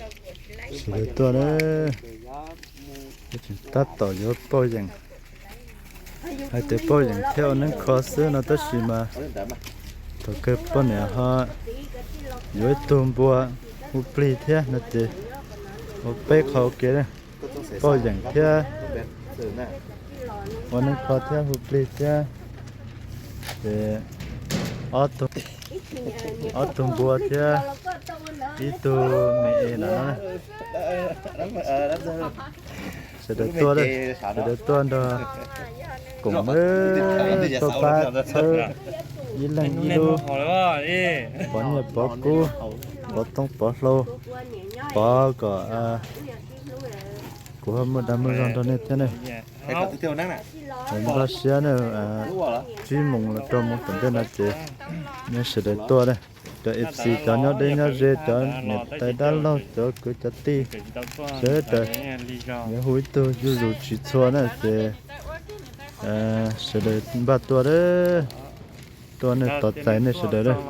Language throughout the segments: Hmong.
Sawv daws tuaj na, tseem tab tom yuav pauj yeem. Hais tias pauj yeem thiab ua neeb kho xwb no tab sis mas thaum kawg poj niam ho yuav ib tug npua hu plig thiab no ces ua peb qho ua ke, pauj yeem thiab ua neeb kho thiab hu plig thiab. Ces ob tug npua thiab ib tug me es no. Sawv daws tuaj, sawv daws tuaj nrog koom, tuaj pab txhawb ib leeg ib lub, pov nyiaj pov kub, pov toob pov hlau, pov kom kuv ho muaj dag muaj zog nrog nej thiab ne. Npaj siab ne, tsib moos los rau moos tom ntej no ces nej sawv daws tuaj, cov F C, cov nyob deb nyob ze, cov niam tais dab laug, cov kwv cov tij, sawv daws yuav hu ib tug zuj zus tsis txhua na ces sawv daws npaj tuaj, tuaj nej tos txais nej sawv daws.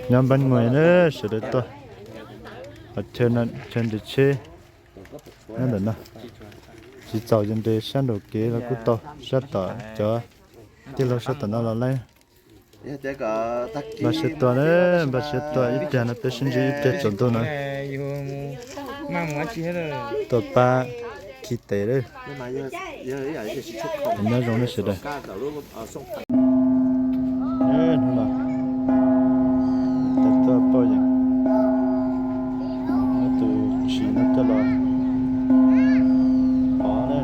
Nyob Npab Muas na, sawv daws tuaj. Chaw nres tsheb nyob ntawm no, tsis txaus ces nres sab nraum kev los kuj tau, sab tom cov tij laug sab tom no los laib. Npaj siab tuaj na, npaj siab tuaj, ib pliag no peb sib ntsib ib pliag tsaus ntuj na. Tuaj pab khi tes lawm. Nyob zoo nej sawv daws. Hnub no tuaj pauj yeem, muab tus tshis no coj los pov na.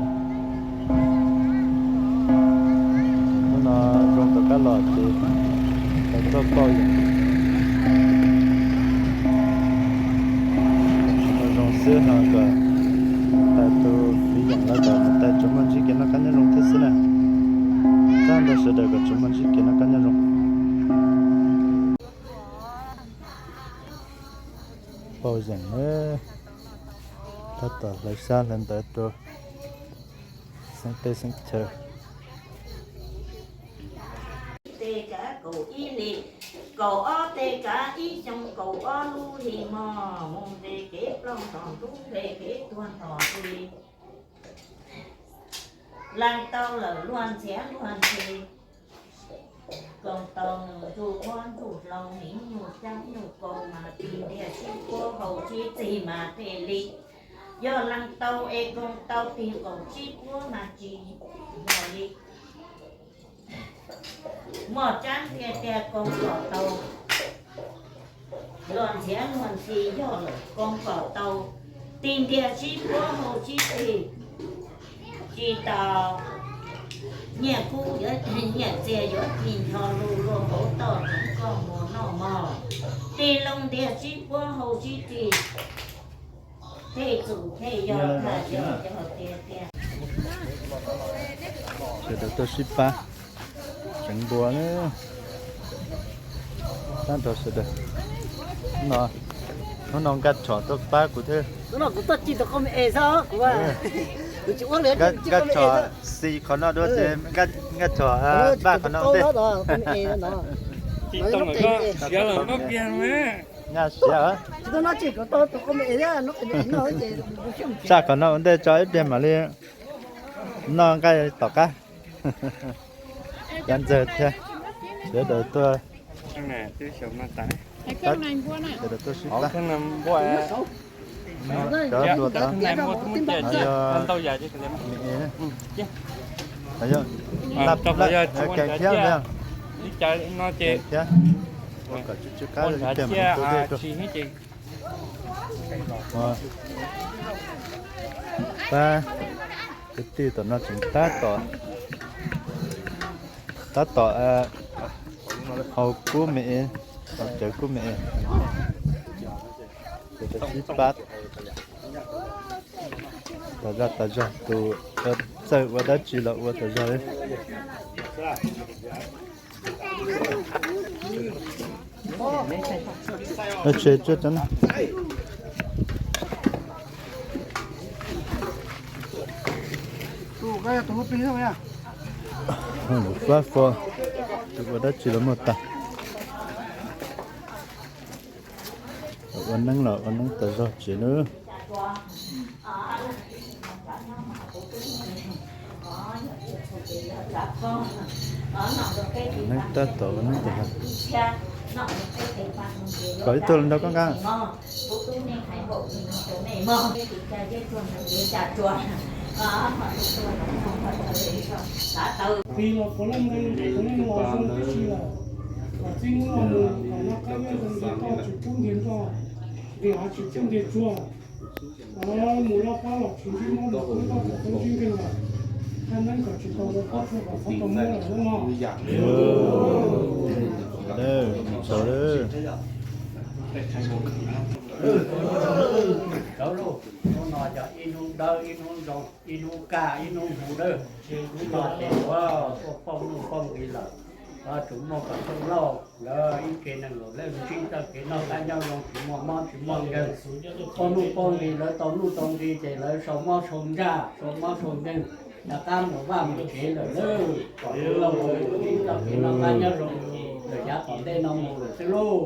Hnub no zoo tom qab los ces tau tuaj pauj yeem. Tsis muaj zoo xwb no kom tais tus fiv yeem los kom tais tsuas muaj ntsib kev noj qab nyob zoo thiab xwb na. Tag nrho sawv daws kom tsuas muaj ntsib kev noj qab nyob zoo. Pauj yeem, tab tom hlawv xyab hlawv ntawv rau xeeb teb xeeb chaw. Tej kav kaum ib hlis, kaum ob tej kav ib xyoo kaum ob lub hli mog, mus nte kev plaub nto ntub nte kev tuag nto hli. Leej tau lawm luag ntxhiav luag ntxhi, koom tau nws ntsuj huab ntsuj hlau, hniv nyuj xyab nyuj kau mas tig ntiag sib puab hau sib txig mas phem li. Yog leej tau es koom tau tig kaum tsib puab mas tsis yog li. Muaj tsaab tiag tiag koom kom tau, luag ntxhiav luag ntxhi yog lawm koom kom tau, tig ntiag sib puab hau sib txig, tsis tau nyiaj kub yuav, nyiaj txiag yuav txij ncho lug luag hauv toj tseev koj mus noj mog. Tig loo ntiag sib puab hau sib txig, thej txum thej yog tham yog yog tiag tiag. Sawv daws tuaj sib pab tseev npua na, tag nrho sawv daws. Hnub no Nkaj Tshom tuaj pab kuv thiab. Nkaj Tshom xis qhov no dua ces Nkaj Tshom npaj qhov no ua ntej. Nyaj siav, saj qhov no ua ntej tso ib pliag mam li noj nqaij tom qab. Cov ntxawg thiab, sawv daws tuaj, sawv daws tuaj sib pab. Cov hluas tod, yog, yog, thiab, ua kom tsw tsw qab ib pliag mam li tu dej rau. Pab kwv tij tom no tseem tab tom, tab tom haus kub me es, haus cawv kub me es, sib pab tas zaj tas zog, tus txawj ua dab tsi los ua tas zog li. Pab fo, tus ua dab tsi los muaj tag. Ua neeb los ua neeb tas zog tsev nawb. Neeb tab tom ua neeb tas zog. Kom ib tug los nrog koj nqa. Qis los puav leej nqe puav leej los zoo tib si lawm. Kom txij hnub no mus kom noj qab nyob zoo, nce toj tsis pub nce nroj, nce av tsis pub nce tsuag. Mus loj pab los tsis ntsib mob, mus qub toj tsis pub ntsib nkeeg lawm. Thaj neeb kom tsis tau ua pob tsuas kom txhob tau mob lawm no. Hnub no yog ib hnub dawb ib hnub zoo, ib hnub kaj ib hnub huv dawb. Hnub no ces ua tuaj poob nuj poob nqis lawm, tsum muaj kom txooj lauj lawv ib tsev neeg los lawv ntsib txoj kev noj qab nyob zoo, tsis muaj mob tsis muaj nkeeg. Poob nuj poob nqis lawv tau nuj tau nqis ces lawv sau mob sau ntsaj, sau mob sau nkeeg, rov qab mus vaj mus tsev lawm lawm. Kom txooj lauj lawv ntsib txoj kev noj qab nyob zoo lawm yav tom ntej no mus lawm xwb lauj.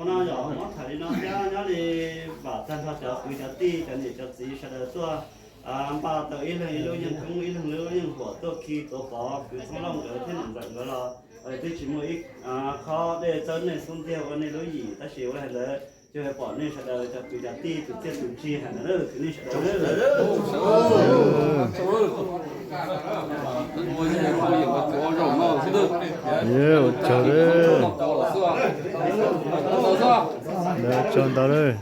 Ua no yog muab tham li no thiab nyob li vam tag nrho cov kwv cov tij cov niam cov txiv sawv daws tuaj npaj tau ib leeg ib lub yeej koob ib leeg lub yeej huam tuaj khi tuav pov kwv Txhob Lauj nkawd thiab niam ntxawm nkawd los twb tsis muaj ib qho dej txawb nej xub ntiag ua nej lub yim tab sis ua li hais ntawd cuag pom nej sawv daws cov kwv cov tij tus txiaj tus ntsig hais ntawd kwv nej sawv daws. Ua tsaug ntau lawm.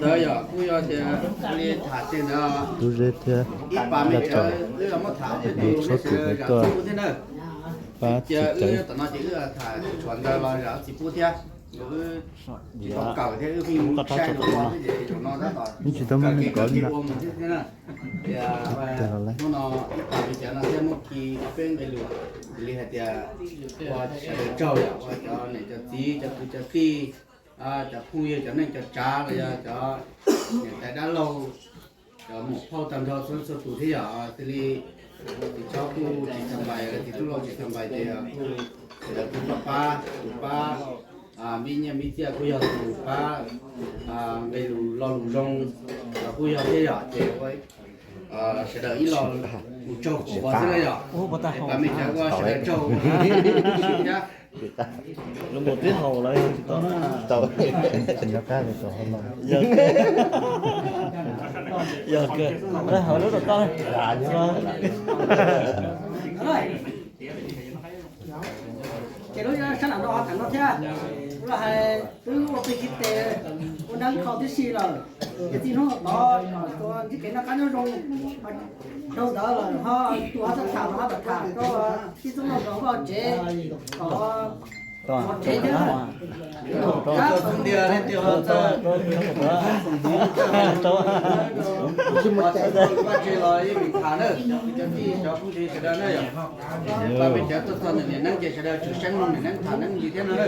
Ntawd yog kuj yog tias li tham tej ntawd, kuv ze thiab ib pas me cawv wb muab tham ces txhob tus hu tuaj pab txiv cawv. Tom no ces wb tham tshua ntawd los zam txiv pub thiab, wb tsis tau kawm thiab wb pheej saib rau ua thiab ces thaum no tab tom kawm kev kawm kev ua mus thiab thiab na. Tias hnub no ib pas me cawv no thiab muab khi peb nqe lus, li hais tias ua sawv daws tsaug yom, ua cov niam cov txiv cov kwv cov tij, cov phooj ywg cov neej cov tsav los yog cov niam tais dab laug, cov muam phauj tag nrho txhua leej txhua tus thiab yom. Xws li txiv Tshoob kuj tsis tham npais, txiv Tub Lauj tsis tham npais ces kuj sawv daws kuj pab pab, tus pab npib nyiaj npib txiaj kuj yog tus pab nqe lus lo lus zoo los kuj yog thiab yom. Ces sawv daws ib lo mus tsaug quas xwb na yom. Pas me cawv ua sawv daws tsaug thiab. Lub mus twb haus lawm tsis tau na. Tsis nco qab li tau hauv no. Yog kawg, hauv lub rau koj. Ces lub sab nram no tham no thiab, los hais twb ua plig kiv tes ua dab kho tib si lawm, ces txij hnub no tod kom tua ntsib kev noj qab nyob zoo. Dhau ntawd lawm ho tus ho txawj tham los ho tham tham rau tib txoj no kom vaj tsev, kom tsev thiab. Kab txhob ntiag leej twg ho txawj, vaj tsev los yeej vim tham na, cov tij cov phooj ywg sawv daws na yom. Pas me cawv tuaj txog ntawm niam neeb ces sawv daws tseem seeb mloog niam neeb tham neeb ntsis thiab no na.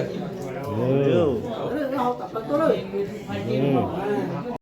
Hauv tom plaws tuaj lawm.